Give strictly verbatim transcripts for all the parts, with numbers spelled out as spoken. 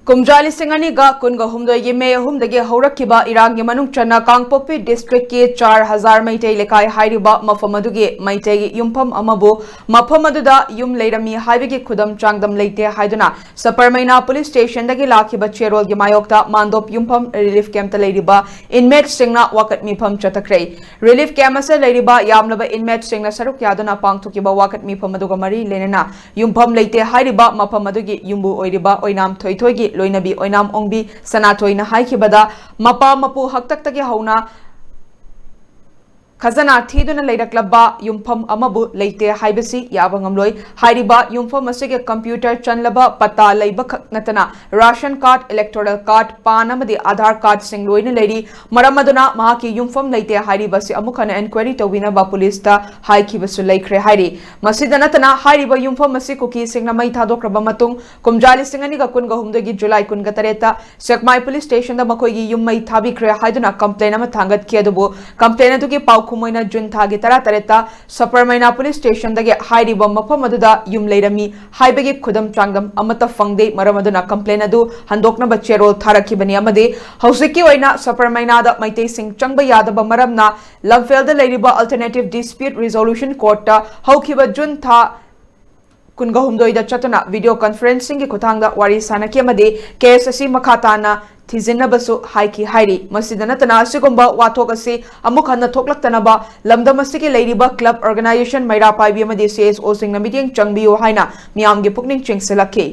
ꯀꯨꯝꯖꯥ ꯂꯤꯁꯤꯡ ꯑꯅꯤꯒ ꯀꯨꯟꯒ ꯍꯨꯝꯗꯣꯏꯒꯤ ꯃꯦ ꯑꯍꯨꯝꯗꯒꯤ ꯍꯧꯔꯛꯈꯤꯕ ꯏꯔꯥꯡꯒꯤ ꯃꯅꯨꯡ ꯆꯟꯅ ꯀꯥꯡꯄꯣꯛꯄꯤ ꯗꯤꯁꯇ꯭ꯔꯤꯛꯀꯤ ꯆꯥꯔ ꯍꯖꯥꯔ ꯃꯩꯇꯩ ꯂꯩꯀꯥꯏ ꯍꯥꯏꯔꯤꯕ ꯃꯐꯝ ꯑꯗꯨꯒꯤ ꯃꯩꯇꯩꯒꯤ ꯌꯨꯝꯐꯝ ꯑꯃꯕꯨ ꯃꯐꯝ ꯑꯗꯨꯗ ꯌꯨꯝ ꯂꯩꯔꯝꯃꯤ ꯍꯥꯏꯕꯒꯤ ꯈꯨꯗꯝ ꯆꯥꯡꯗꯝ ꯂꯩꯇꯦ ꯍꯥꯏꯗꯨꯅ ꯁꯄꯔꯃꯩꯅꯥ ꯄꯨꯂꯤꯁ ꯁ꯭ꯇꯦꯁꯟꯗꯒꯤ ꯂꯥꯛꯈꯤꯕ ꯆꯦꯔꯣꯜꯒꯤ ꯃꯥꯌꯣꯛꯇ ꯃꯥꯟꯗꯣꯞ ꯌꯨꯝꯐꯝ ꯔꯤꯂꯤꯐ ꯀꯦꯝꯞꯇ ꯂꯩꯔꯤꯕ ꯏꯟꯃꯦꯠꯁꯤꯡꯅ ꯋꯥꯀꯠ ꯃꯤꯐꯝ ꯆꯠꯊꯈ꯭ꯔꯦ꯫ ꯔꯤꯂꯤꯐ ꯀꯦꯝꯞ ꯑꯁꯤꯗ ꯂꯩꯔꯤꯕ ꯌꯥꯝꯂꯕ ꯏꯟꯃꯦꯠꯁꯤꯡꯅ ꯁꯔꯨꯛ ꯌꯥꯗꯨꯅ ꯄꯥꯡꯊꯣꯛꯈꯤꯕ ꯋꯥꯀꯠ ꯃꯤꯐꯝ ꯑꯗꯨꯒ ꯃꯔꯤ ꯂꯩꯅꯅ ꯌꯨꯝꯐꯝ ꯂꯩꯇꯦ ꯍꯥꯏꯔꯤꯕ ꯃꯐꯝ ꯑꯗꯨꯒꯤ ꯌꯨꯝꯕꯨ ꯑꯣꯏꯔꯤꯕ ꯑꯣꯏꯅꯥꯝ ꯊꯣꯏꯊꯣꯏꯒꯤ ꯂꯣꯏꯅꯕꯤ ꯑꯣꯏꯅꯥꯝ ꯑꯣꯡꯕꯤ ꯁꯅꯥꯊꯣꯏꯅ ꯍꯥꯏꯈꯤꯕꯗ, ꯃꯄꯥ ꯃꯄꯨ ꯍꯥꯛꯇꯛꯇꯒꯤ ꯍꯧꯅ ꯈꯖꯅꯥ ꯊꯤꯗꯨꯅ ꯂꯩꯔꯛꯂꯕ ꯌꯨꯝꯐꯝ ꯑꯃꯕꯨ ꯂꯩꯇꯦ ꯍꯥꯏꯕꯁꯤ ꯌꯥꯕ ꯉꯝꯂꯣꯏ꯫ ꯍꯥꯏꯔꯤꯕ ꯌꯨꯝꯐꯝ ꯑꯁꯤꯒꯤ ꯀꯝꯄ꯭ꯌꯨꯇꯔ ꯆꯜꯂꯕ ꯄꯇꯥ ꯂꯩꯕꯈꯛ ꯅꯠꯇꯅ ꯔꯥꯁꯟ ꯀꯥꯔꯗ, ꯏꯂꯦꯛꯇꯣꯔꯦꯜ ꯀꯥꯔꯗ, ꯄꯥꯟ ꯑꯃꯗꯤ ꯑꯥꯙꯥꯔ ꯀꯥꯔꯗꯁꯤꯡ ꯂꯣꯏꯅ ꯂꯩꯔꯤ꯫ ꯃꯔꯝ ꯑꯗꯨꯅ ꯃꯍꯥꯛꯀꯤ ꯌꯨꯝꯐꯝ ꯂꯩꯇꯦ ꯍꯥꯏꯔꯤꯕ ꯑꯁꯤ ꯑꯃꯨꯛ ꯍꯟꯅ ꯏꯟꯀ꯭ꯋꯥꯏꯔꯤ ꯇꯧꯕꯤꯅꯕ ꯄꯨꯂꯤꯁꯇ ꯍꯥꯏꯈꯤꯕꯁꯨ ꯂꯩꯈ꯭ꯔꯦ ꯍꯥꯏꯔꯤ꯫ ꯃꯁꯤꯗ ꯅꯠꯇꯅ ꯍꯥꯏꯔꯤꯕ ꯌꯨꯝꯐꯝ ꯑꯁꯤ ꯀꯨꯀꯤꯁꯤꯡꯅ ꯃꯩ ꯊꯥꯗꯣꯛꯈ꯭ꯔꯕ ꯃꯇꯨꯡ ꯀꯨꯝꯖꯥ ꯂꯤꯁꯤꯡ ꯑꯅꯤꯒ ꯀꯨꯟꯒ ꯍꯨꯝꯗꯣꯏꯒꯤ ꯖꯨꯂꯥꯏ ꯀꯨꯟꯒ ꯇꯔꯦꯠꯇ ꯁꯦꯛꯃꯥꯏ ꯄꯨꯂꯤꯁ ꯁ꯭ꯇꯦꯁꯟꯗ ꯃꯈꯣꯏꯒꯤ ꯌꯨꯝ ꯃꯩ ꯊꯥꯕꯤꯈ꯭ꯔꯦ ꯍꯥꯏꯗꯨꯅ ꯀꯝꯄ꯭ꯂꯦꯟ ꯑꯃ ꯊꯥꯡꯒꯠꯈꯤ꯫ ꯑꯗꯨꯕꯨ ꯀꯝꯄ꯭ꯂꯦꯟ ꯑꯗꯨꯒꯤ ꯄꯥꯎꯈꯨꯝ ꯑꯣꯏꯅ ꯖꯨꯟ ꯊꯥꯒꯤ ꯇꯔꯥꯇꯔꯦꯠꯇ ꯁꯄꯔꯃꯩꯅꯥ ꯄꯨꯂꯤꯁ ꯁ꯭ꯇꯦꯁꯟꯗꯒꯤ ꯍꯥꯏꯔꯤꯕ ꯃꯐꯝ ꯑꯗꯨꯗ ꯌꯨꯝ ꯂꯩꯔꯝꯃꯤ ꯍꯥꯏꯕꯒꯤ ꯈꯨꯗꯝ ꯆꯥꯡꯗꯝ ꯑꯃꯠꯇ ꯐꯪꯗꯦ꯫ ꯃꯔꯝ ꯑꯗꯨꯅ ꯀꯝꯄ꯭ꯂꯦꯟ ꯑꯗꯨ ꯍꯟꯗꯣꯛꯅꯕ ꯆꯦꯔꯣꯜ ꯊꯥꯔꯛꯈꯤꯕꯅꯤ ꯑꯃꯗꯤ ꯍꯧꯖꯤꯛꯀꯤ ꯑꯣꯏꯅ ꯁꯄꯔꯃꯩꯅꯥꯗ ꯃꯩꯇꯩꯁꯤꯡ ꯆꯪꯕ ꯌꯥꯗꯕ ꯃꯔꯝꯅ ꯂꯝꯐꯦꯜꯗ ꯂꯩꯔꯤꯕ Alternative Dispute Resolution Courtꯇ ꯍꯧꯈꯤꯕ ꯖꯨꯟ ꯊꯥ ꯀꯨꯟꯒ ꯍꯨꯝꯗꯣꯏꯗ ꯆꯠꯇꯨꯅ ꯚꯤꯗꯤꯑꯣ ꯀꯟꯐꯔꯦꯟꯁꯤꯡꯒꯤ ꯈꯨꯠꯊꯥꯡꯗ ꯋꯥꯔꯤ ꯁꯥꯅꯈꯤ ꯑꯃꯗꯤ ꯀꯦꯁ ꯑꯁꯤ ꯃꯈꯥ ꯇꯥꯅ ꯊꯤꯖꯤꯟꯅꯕꯁꯨ ꯍꯥꯏꯈꯤ ꯍꯥꯏꯔꯤ꯫ ꯃꯁꯤꯗ ꯅꯠꯇꯅ ꯑꯁꯤꯒꯨꯝꯕ ꯋꯥꯊꯣꯛ ꯑꯁꯤ ꯑꯃꯨꯛ ꯍꯟꯅ ꯊꯣꯛꯂꯛꯇꯅꯕ ꯂꯝꯗꯝ ꯑꯁꯤꯒꯤ ꯂꯩꯔꯤꯕ ꯀ꯭ꯂꯕ, ꯑꯣꯔꯒꯅꯥꯏꯖꯦꯁꯟ, ꯃꯩꯔꯥ ꯄꯥꯏꯕꯤ ꯑꯃꯗꯤ ꯁꯤ ꯑꯦꯁ ꯑꯣꯁꯤꯡꯅ ꯃꯤꯠꯌꯦꯡ ꯆꯪꯕꯤꯌꯨ ꯍꯥꯏꯅ ꯃꯤꯌꯥꯝꯒꯤ ꯄꯨꯛꯅꯤꯡ ꯆꯤꯡꯁꯤꯜꯂꯛꯈꯤ꯫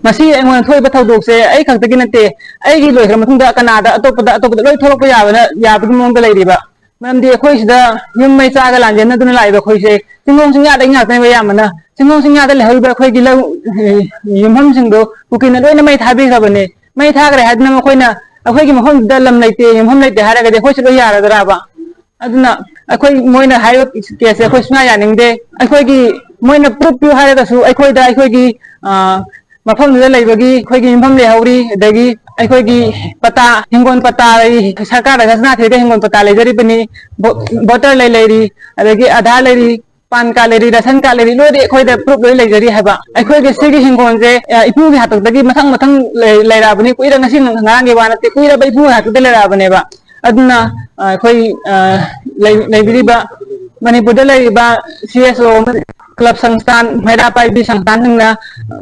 ꯃꯁꯤ ꯑꯩꯉꯣꯟꯗ ꯊꯣꯛꯏꯕ ꯊꯧꯗꯣꯛꯁꯦ ꯑꯩ ꯈꯛꯇꯒꯤ ꯅꯠꯇꯦ, ꯑꯩꯒꯤ ꯂꯣꯏꯈ꯭ꯔ ꯃꯇꯨꯡꯗ ꯀꯅꯥꯗ, ꯑꯇꯣꯞꯄꯗ, ꯑꯇꯣꯞꯄꯗ ꯂꯣꯏ ꯊꯣꯛꯂꯛꯄ ꯌꯥꯕꯅ, ꯌꯥꯕꯒꯤ ꯃꯑꯣꯡꯗ ꯂꯩꯔꯤꯕ꯫ ꯃꯔꯝꯗꯤ ꯑꯩꯈꯣꯏ ꯁꯤꯗ ꯌꯨꯝ ꯃꯩ ꯆꯥꯒ ꯂꯥꯟꯖꯦꯟꯅꯗꯨꯅ ꯂꯥꯛꯏꯕ ꯑꯩꯈꯣꯏꯁꯦ ꯆꯤꯡꯈꯣꯡ ꯆꯤꯡꯌꯥꯗꯒꯤ ꯉꯥꯛꯇꯅꯦꯕ ꯑꯌꯥꯝꯕꯅ꯫ ꯆꯤꯡꯈꯣꯡ ꯆꯤꯡꯌꯥꯗ ꯂꯩꯍꯧꯔꯤꯕ ꯑꯩꯈꯣꯏꯒꯤ ꯂꯧ, ꯑꯦ, ꯌꯨꯝꯐꯝꯁꯤꯡꯗꯣ ꯀꯨꯀꯤꯅ ꯂꯣꯏꯅ ꯃꯩ ꯊꯥꯕꯤꯈ꯭ꯔꯕꯅꯦ꯫ ꯃꯩ ꯊꯥꯈ꯭ꯔꯦ ꯍꯥꯏꯗꯨꯅ ꯃꯈꯣꯏꯅ ꯑꯩꯈꯣꯏꯒꯤ ꯃꯐꯝꯗꯨꯗ ꯂꯝ ꯂꯩꯇꯦ, ꯌꯨꯝꯐꯝ ꯂꯩꯇꯦ ꯍꯥꯏꯔꯒꯗꯤ ꯑꯩꯈꯣꯏꯁꯨ ꯂꯣꯏ ꯌꯥꯔꯗ꯭ꯔꯥꯕ? ꯑꯗꯨꯅ ꯑꯩꯈꯣꯏ ꯃꯣꯏꯅ ꯍꯥꯏꯔꯤꯕ ꯀꯦꯁꯁꯦ ꯑꯩꯈꯣꯏ ꯁꯨꯡꯌꯥ ꯌꯥꯅꯤꯡꯗꯦ꯫ ꯑꯩꯈꯣꯏꯒꯤ ꯃꯣꯏꯅ ꯄ꯭ꯔꯨꯐ ꯄꯤꯌꯨ ꯍꯥꯏꯔꯒꯁꯨ ꯑꯩꯈꯣꯏꯗ ꯑꯩꯈꯣꯏꯒꯤ, ꯑ, ꯃꯐꯝꯗꯨꯗ ꯂꯩꯕꯒꯤ ꯑꯩꯈꯣꯏꯒꯤ ꯌꯨꯝꯐꯝ ꯂꯩꯍꯧꯔꯤ, ꯑꯗꯒꯤ ꯑꯩꯈꯣꯏꯒꯤ ꯄꯇꯥ, ꯍꯤꯡꯒꯣꯜ ꯄꯇꯥ ꯂꯩꯔꯤ, ꯁꯔꯀꯥꯔꯗ ꯈꯖꯅꯥ ꯊꯤꯔꯒ ꯍꯤꯡꯒꯣꯜ ꯄꯇꯥ ꯂꯩꯖꯔꯤꯕꯅꯤ, ꯚꯣ-, ꯚꯣꯇꯔ ꯂꯩ ꯂꯩꯔꯤ, ꯑꯗꯒꯤ ꯑꯙꯥꯔ ꯂꯩꯔꯤ, ꯄꯥꯟ ꯀꯥꯔꯗ ꯂꯩꯔꯤ, ꯔꯦꯁꯟ ꯀꯥꯔꯗ ꯂꯩꯔꯤ, ꯂꯣꯏꯅ ꯑꯩꯈꯣꯏꯗ ꯄ꯭ꯔꯨꯞ ꯂꯣꯏ ꯂꯩꯖꯔꯤ ꯍꯥꯏꯕ꯫ ꯑꯩꯈꯣꯏꯒꯤ ꯁꯤꯒꯤ ꯍꯤꯡꯒꯣꯜꯁꯦ, ꯑ, ꯏꯄꯨꯒꯤ ꯍꯥꯛꯇꯛꯇꯒꯤ ꯃꯊꯪ ꯃꯊꯪ ꯂꯩ-, ꯂꯩꯔꯛꯑꯕꯅꯤ꯫ ꯀꯨꯏꯔ ꯉꯁꯤ ꯉꯔꯥꯡꯒꯤ ꯋꯥ ꯅꯠꯇꯦ, ꯀꯨꯏꯔꯕ ꯏꯄꯨꯒꯤ ꯍꯥꯛꯇꯛꯇ ꯂꯩꯔꯛꯑꯕꯅꯦꯕ꯫ ꯑꯗꯨꯅ, ꯑ, ꯑꯩꯈꯣꯏ, ꯑ, ꯂꯩ-, ꯂꯩꯕꯤꯔꯤꯕ ꯃꯅꯤꯄꯨꯔꯗ ꯂꯩꯔꯤꯕ ꯁꯤ ꯑꯦꯁ ꯑꯣ, ꯀ꯭ꯂꯕ ꯁꯪꯁꯊꯥꯟ, ꯃꯩꯔꯥ ꯄꯥꯏꯕꯤ ꯁꯪꯁꯊꯥꯟꯁꯤꯡꯅ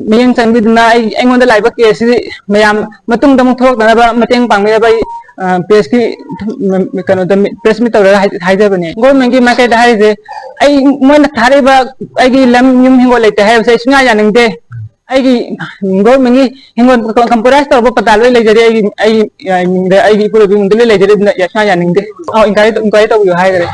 ꯃꯤꯠꯌꯦꯡ ꯆꯪꯕꯤꯗꯨꯅ ꯑꯩ, ꯑꯩꯉꯣꯟꯗ ꯂꯥꯛꯏꯕ ꯀꯦꯁꯁꯤ ꯃꯌꯥꯝ ꯃꯇꯨꯡꯗ ꯑꯃꯨꯛ ꯊꯣꯛꯂꯛꯇꯅꯕ ꯃꯇꯦꯡ ꯄꯥꯡꯕꯤꯅꯕ ꯑꯩ, ꯑ, ꯄ꯭ꯔꯦꯁꯀꯤ, ꯎꯝ, ꯀꯩꯅꯣꯗ, ꯃꯤ-, ꯄ꯭ꯔꯦꯁ ꯃꯤꯠ ꯇꯧꯔꯒ ꯍꯥꯏ-, ꯍꯥꯏꯖꯕꯅꯦ꯫ ꯒꯣꯔꯃꯦꯟꯒꯤ ꯃꯥꯏꯀꯩꯗ ꯍꯥꯏꯔꯤꯁꯦ, ꯑꯩ, ꯃꯣꯏꯅ ꯊꯥꯔꯛꯏꯕ ꯑꯩꯒꯤ ꯂꯝ, ꯌꯨꯝ, ꯍꯤꯡꯒꯣꯜ ꯂꯩꯇꯦ ꯍꯥꯏꯕꯁꯦ ꯑꯩ ꯁꯨꯡꯌꯥ ꯌꯥꯅꯤꯡꯗꯦ꯫ ꯑꯩꯒꯤ ꯒꯣꯔꯃꯦꯟꯒꯤ ꯍꯤꯡꯒꯣꯜ ꯀꯝꯄ꯭ꯔꯣꯃꯥꯏꯁ ꯇꯧꯔꯛꯄ ꯄꯇꯥ ꯂꯣꯏ ꯂꯩꯖꯔꯦ꯫ ꯑꯩꯒꯤ, ꯑꯩꯒꯤ, ꯑ, ꯃꯤꯡꯗ, ꯑꯩꯒꯤ ꯏꯄꯨꯔꯣꯏꯕꯒꯤ ꯃꯤꯡꯗ ꯂꯣꯏ ꯂꯩꯖꯔꯦ꯫ ꯑꯗꯨꯅ ꯌꯥ-, ꯁꯨꯡꯌꯥ ꯌꯥꯅꯤꯡꯗꯦ꯫ ꯑꯧ, ꯏꯟꯀ꯭ꯋꯥꯏꯔꯤ, ꯏꯟꯀ꯭ꯋꯥꯏꯔꯤ ꯇꯧꯕꯤꯌꯨ ꯍꯥꯏꯈ꯭ꯔꯦ꯫